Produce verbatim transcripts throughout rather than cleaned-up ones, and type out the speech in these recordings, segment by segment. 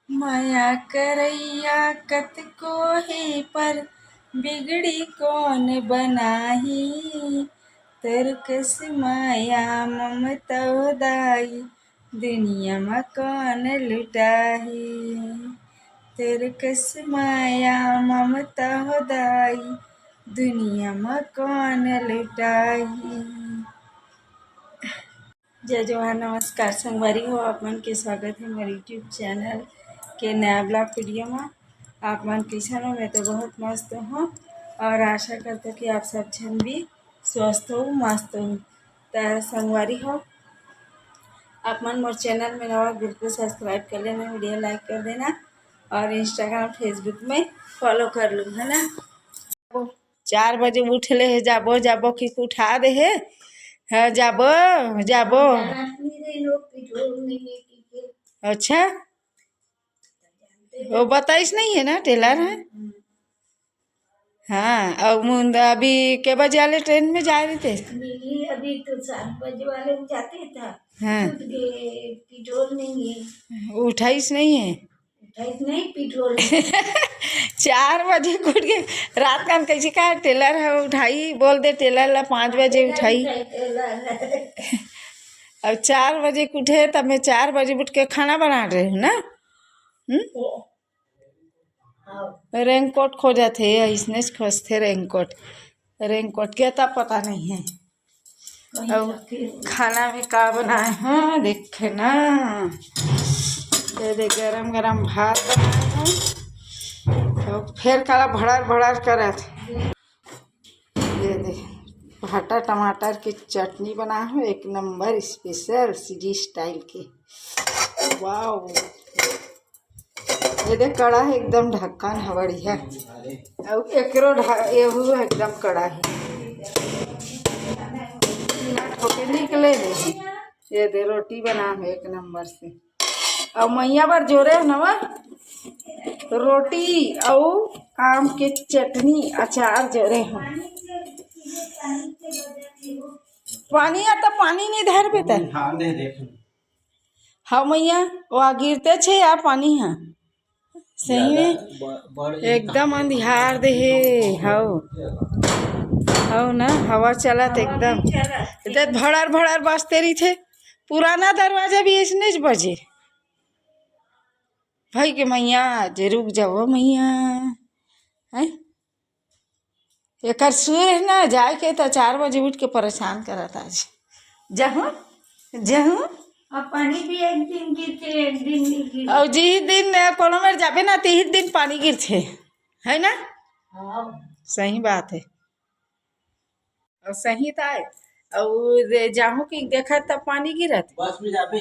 मया करइया कतको हे, पर बिगड़ी कौन बनाही? तोर कस मया ममता हो दाई, दुनिया म कौन लुटाही? तोर कस मया ममता हो दाई, दुनिया म कौन लुटाही? जय जोहार, नमस्कार संगवारी हो, आप मन के स्वागत है मोर YouTube चैनल के नया ब्लॉग वीडियो में। आप मन कैसन हो? मैं तो बहुत मस्त हूँ और आशा करता कि आप सब झन भी स्वस्थ हो, मस्त हो। त संगवारी हो, आप मन मोर चैनल में नवा, बिल्कुल सब्सक्राइब कर लेना, वीडियो लाइक कर देना और Instagram, Facebook में फॉलो कर लो, है ना? चार बजे उठले हे, जाबो जाबो कि उठा दे हे। हाँ, जाबो, जाबो। अच्छा, वो बताइस नहीं है ना, टेलर है। हाँ, और मुंद अभी के बजे वाले ट्रेन में जा रही थे? मिली अभी तो सात बजे वाले में जाते था। हाँ। छूट गए, पेट्रोल नहीं है। उठाइस नहीं है? उठाइस नहीं पेट्रोल। चार बजे उठ के रात कान कैसे का टेलर है उठाई, बोल दे टेलर ला पाँच बजे उठाई। उठाई टेलर। अब चार बजे उठे तब मैं चार बजे उठ के खाना बना रहे हूँ ना। हम्म? हाँ। रेनकोट खोजत हे, इसने खोजथे रेनकोट। रेनकोट के तो पता नहीं है। कहीं अब जाके खाना में का बनाए हैं, देखे ना। ये दे, गरम गरम भात बनाए हैं। तो फिर काला भड़र भड़र करत। ये दे, भाटा टमाटर की चटनी बनाए हूँ, एक नंबर स्पेशल सीजी स्टाइल की। वाओ। ये देख, कड़ा है एकदम, ढक्कन है बढ़िया। अउ एकरो ढा-, एहू एकदम कड़ा है। बिना ठोके निकले नहीं। ये दे, रोटी बना है एक नंबर से। अउ मैया बर जोरे है नवा, रोटी अउ आम के चटनी, अचार जोरे है। पानी आ तो पानी नहीं धर बेटा। हाँ, दे दे। हाँ मैया, वो गिरते छे या पानी है। सही में ज्यादा ब-, बड़ एकदम अंधियार दे हे। हव, हव ना, हवा चलत हवा एकदम। भी चलत। इधर भड़र भड़र बजते रहिथे। पुराना दरवाजा भी इसने ज बजे। भाई के मैया, जे रुक जाओ मैया। हैं? एकर सुर है ना, जाए के तो चार बजे उठ के परेशान करत आज। जहूँ, जहूँ। अब पानी भी एक दिन गिरथे, एक दिन नहीं गिरथे। और जिही दिन कोनो मेर जाबे ना, तिही दिन पानी गिरथे, है ना? हाँ। सही बात है। और सही तो आए। और जाहूँ कि देखा तब पानी गिरत। बस में जाबे।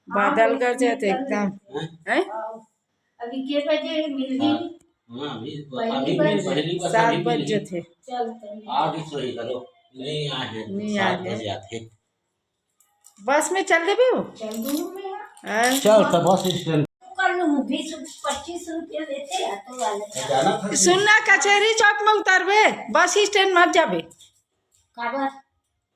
बादल हाँ, गरजत एकदम। हैं? अभी के बजे मिलही? हाँ, अभी, पहली अभी बजे। पहली बस सात अभी बज मिली। जथे। चल, तनी। आ भी सही करो। नहीं आए हैं, नहीं सात आए हैं। बजे आते। बस में चल देबे हो? चल दूँ मैं। हाँ। चल, तो बस स्टैंड। कर लूँ, बीस, पच्चीस रुपया लेते ऑटो वाले। जाना था। सुन ना, कचहरी चौक में उतरबे, बस स्टैंड मत जाबे। काबर?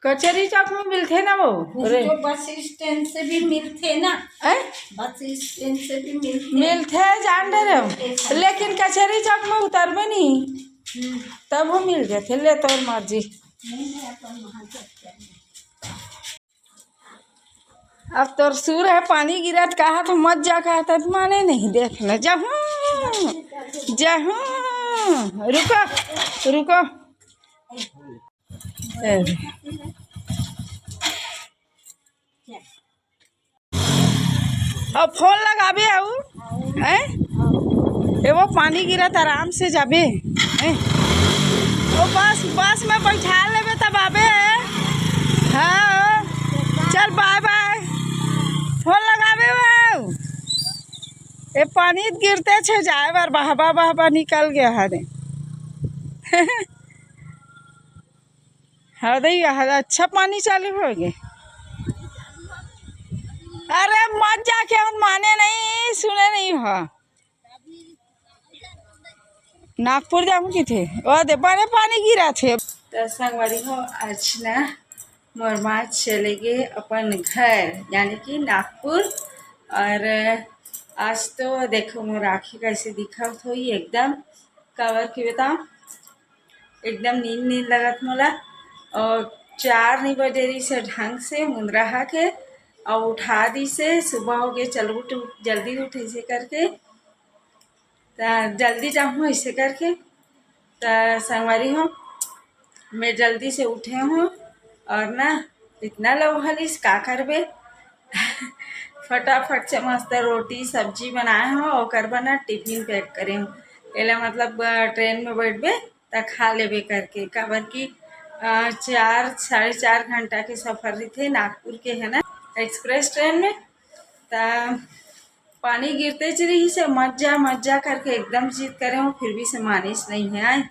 कचहरी चौक में मिलथे ना वो। वो रे। तो बस स्टैंड से भी मिलथे ना। हैं? बस स्टैंड से भी मिलथे। मिलथे, जान डरे हो। मिलथे। लेकिन कचहरी चौक में उतरबे नहीं, हम्म। तब वो मिल जाथे। ले तोर मर्जी। नहीं, मैं अपन वहाँ चलते हैं। अब तोर सुर है, पानी गिरत कहा था, मत जा कहा था, तो माने नहीं, देख ले, जाहूँ, जाहूँ, रुको, रुको। अब फोन लगाबे आऊ, हैं? ए वो पानी गिरत, आराम से जाबे, हैं? ओ बस, बस में बैठा लेबे तब आबे। हाँ, चल बाय बाय। फोन लगाबे आऊ। ए पानी गिरते छे, जाए बार बहबा बहबा निकल गया है रे। हाँ दई, हाँ, अच्छा पानी चालू हो गए। अरे मत जाके, हम माने नहीं, सुने नहीं हो। नागपुर जाऊँ किथे? ओ दे, बड़े पानी गिरा थे। तो संगवारी हो, आज ना मोर माँ चले गए अपन घर, यानी कि नागपुर। और आज तो देखो मोर आँखी कैसे दिखत होही एकदम, काबर कि बताओ, एकदम नींद नींद लगत मोला। और चार नहीं बजे रहिस हे ढंग से मुंदरा हा के, और उठा दिस हे, सुबह हो गए, चल उठ, उठ, जल्दी उठ, ऐसे करके। त जल्दी जाहूँ ऐसे करके। त संगवारी हो, मैं जल्दी से उठे हूँ और ना इतना लौहलिस का करबे। फटाफट से मस्त रोटी सब्जी बनाए हूँ, ओकर बर ना टिफिन पैक करे हूँ। एला मतलब, अ, ट्रेन में बैठबे त खा लेबे करके, काबर कि, अ, चार, साढ़े चार घंटा के सफर रहिथे नागपुर के, है ना, एक्सप्रेस ट्रेन में। त पानी गिरते च रहिस हे, मत जा, मत जा करके एकदम जिद करे हूँ, फिर भी से मानिस नहीं हे आए।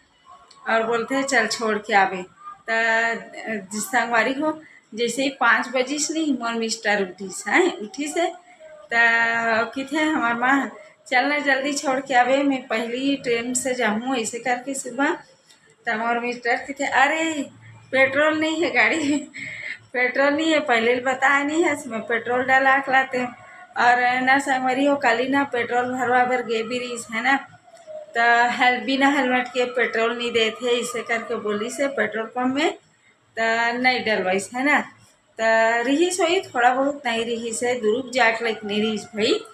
और बोलथे, "चल छोड़ के आबे।" त, अ, संगवारी हो, जैसे ही पाँच बजिस नहीं, मोर मिस्टर उठिस, हैं, उठिस हे। त किथे हमर माँ, "चल ना जल्दी छोड़ के आबे, मैं पहली ट्रेन से जाहूँ," ऐसे करके सुबह। त मोर मिस्टर किथे, "अरे, पेट्रोल नहीं है गाड़ी में, पेट्रोल नहीं है, पहले बताए नहीं है, इसमें पेट्रोल डला के लाते हैं।" और ना संगवारी हो, काली ना पेट्रोल भरवा बर गे भी रहिस, है ना, त हेल-, बिना हेलमेट के पेट्रोल नहीं देथे, इसे करके बोलिस हे पेट्रोल पंप में, त नहीं डलवाइस, है ना। त रिहिस होही, थोड़ा बहुत नहीं रिहिस हे, दुरुग जाए के लायक नहीं रिहिस भाई।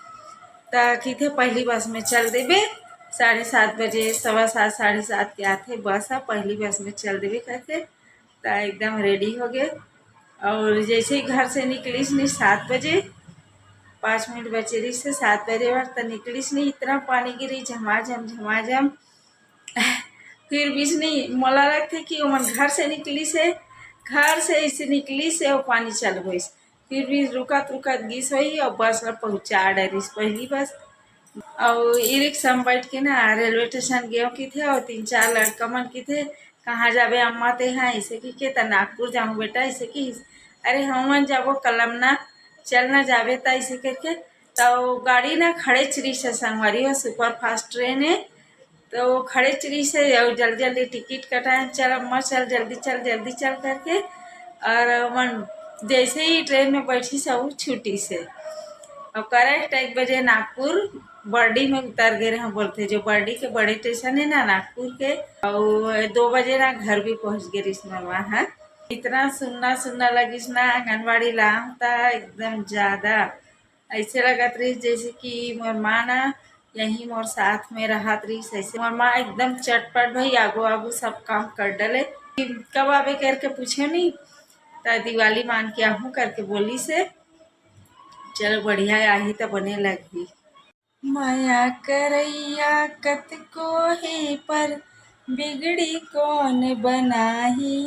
त किथे पहली बस में चल देबे, साढ़े सात बजे, सवा सात, साढ़े सात के आथे बस ह, पहली बस में चल देबे करके। त एकदम रेडी हो गए। और जैसे ही घर से निकलिस नहीं सात बजे, पाँच मिनट बचे रहिस हे सात बजे बर, त निकलिस नहीं, इतना पानी गिरी, झमाझम, झमाझम। फिर भी नहीं, मोला लगथे कि ओमन घर से निकलिस हे, घर से ऐसे निकलिस हे, वो पानी चल गइस। फिर भी रुकत रुकत गिस होही और बस ला पहुँचा डरिस पहली बस। और ई रिक्शा में बैठ के ना रेलवे स्टेशन गेव किथे और तीन चार लड़का मन किथे, "कहाँ जाबे अम्मा तेहा?" ऐसे कहिके, "त नागपुर जाहूँ बेटा," ऐसे कहिस। "अरे हमन जाबो कलमना, चल ना जाबे त," ऐसे करके। त वो गाड़ी ना खड़ेच रहिस हे संगवारी हो, सुपर फास्ट ट्रेन हे, त वो खड़ेच रहिस हे, और जल्दी जल्दी टिकट कटाए, "चल अम्मा चल, जल्दी चल, जल्दी चल," करके। और मन जैसे ही ट्रेन में बैठिस हे, वो छूटिस हे। और करेक्ट एक बजे नागपुर बरडी में उतर गे रहे बोलथे, जो बरडी के बड़े स्टेशन है ना नागपुर के, और दो बजे ना घर भी पहुँच गे रहिस मोर माँ ह। इतना सुन्ना सुन्ना लगिस ना आंगनबाड़ी ला, त एकदम ज्यादा ऐसे लगत रहिस जैसे कि मोर माँ ना यही मोर साथ में रहत रहिस। ऐसे मोर माँ एकदम चटपट भाई, आगू आगू सब काम कर डले। कब आबे करके पूछे नहीं, त दिवाली मान के आहूँ करके बोलिस हे। चलो बढ़िया आही त बने लगही। मया करैया कतको हे पर बिगड़ी कौन बनाही,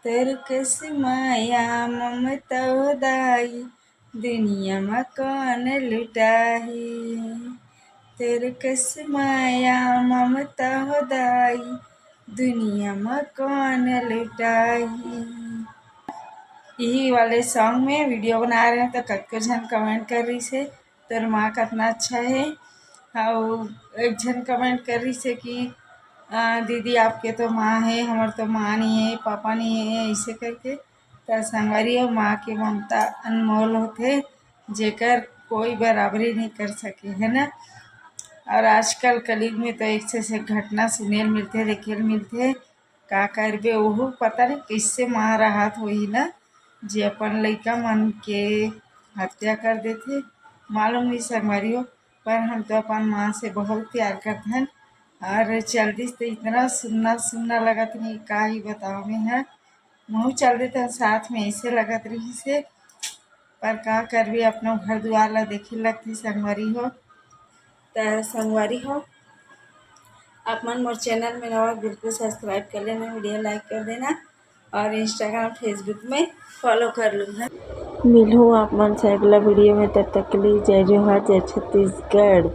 तोर कस मया ममता हो दाई, दुनिया म कौन लुटाही। तोर कस मया ममता हो दाई, दुनिया म कौन लुटाही। यही वाले सॉन्ग में वीडियो बना रहे हैं तो कतको झन कमेंट कर रहिस हे, तोर माँ कतना अच्छा है। और एक झन कमेंट कर रहिस हे कि, "आ, दीदी आपके तो माँ है, हमर तो माँ नहीं है, पापा नहीं है," ऐसे करके। त संगवारी हो, माँ के ममता अनमोल होथे, जेकर कोई बराबरी नहीं कर सके, है ना। और आजकल कलयुग में तो एक से, से घटना सुने ल मिलथे, देखे ल मिलथे। का करबे, ओहू पता नहीं कैसे माँ रहत होही ना, जे अपन लइका मन के हत्या कर देथे। मालूम नहीं संगवारी हो, पर हम तो अपन माँ से बहुत प्यार करथन। और चल दिस तो इतना सुन्ना सुन्ना लगत नहीं, का ही बताओ मैं ह। महू चल देथन साथ में, ऐसे लगत रहिस हे। पर का करबे, अपनो घर दुआर ला देखे लगथे संगवारी हो। त संगवारी हो, आप मन मोर चैनल में नवा, बिल्कुल सब्सक्राइब कर लेना, वीडियो लाइक कर देना और Instagram, Facebook में फॉलो कर लूँगा। मिलहूँ आप मन से अगला वीडियो में, तब तक के लिए जय जोहार, जय छत्तीसगढ़।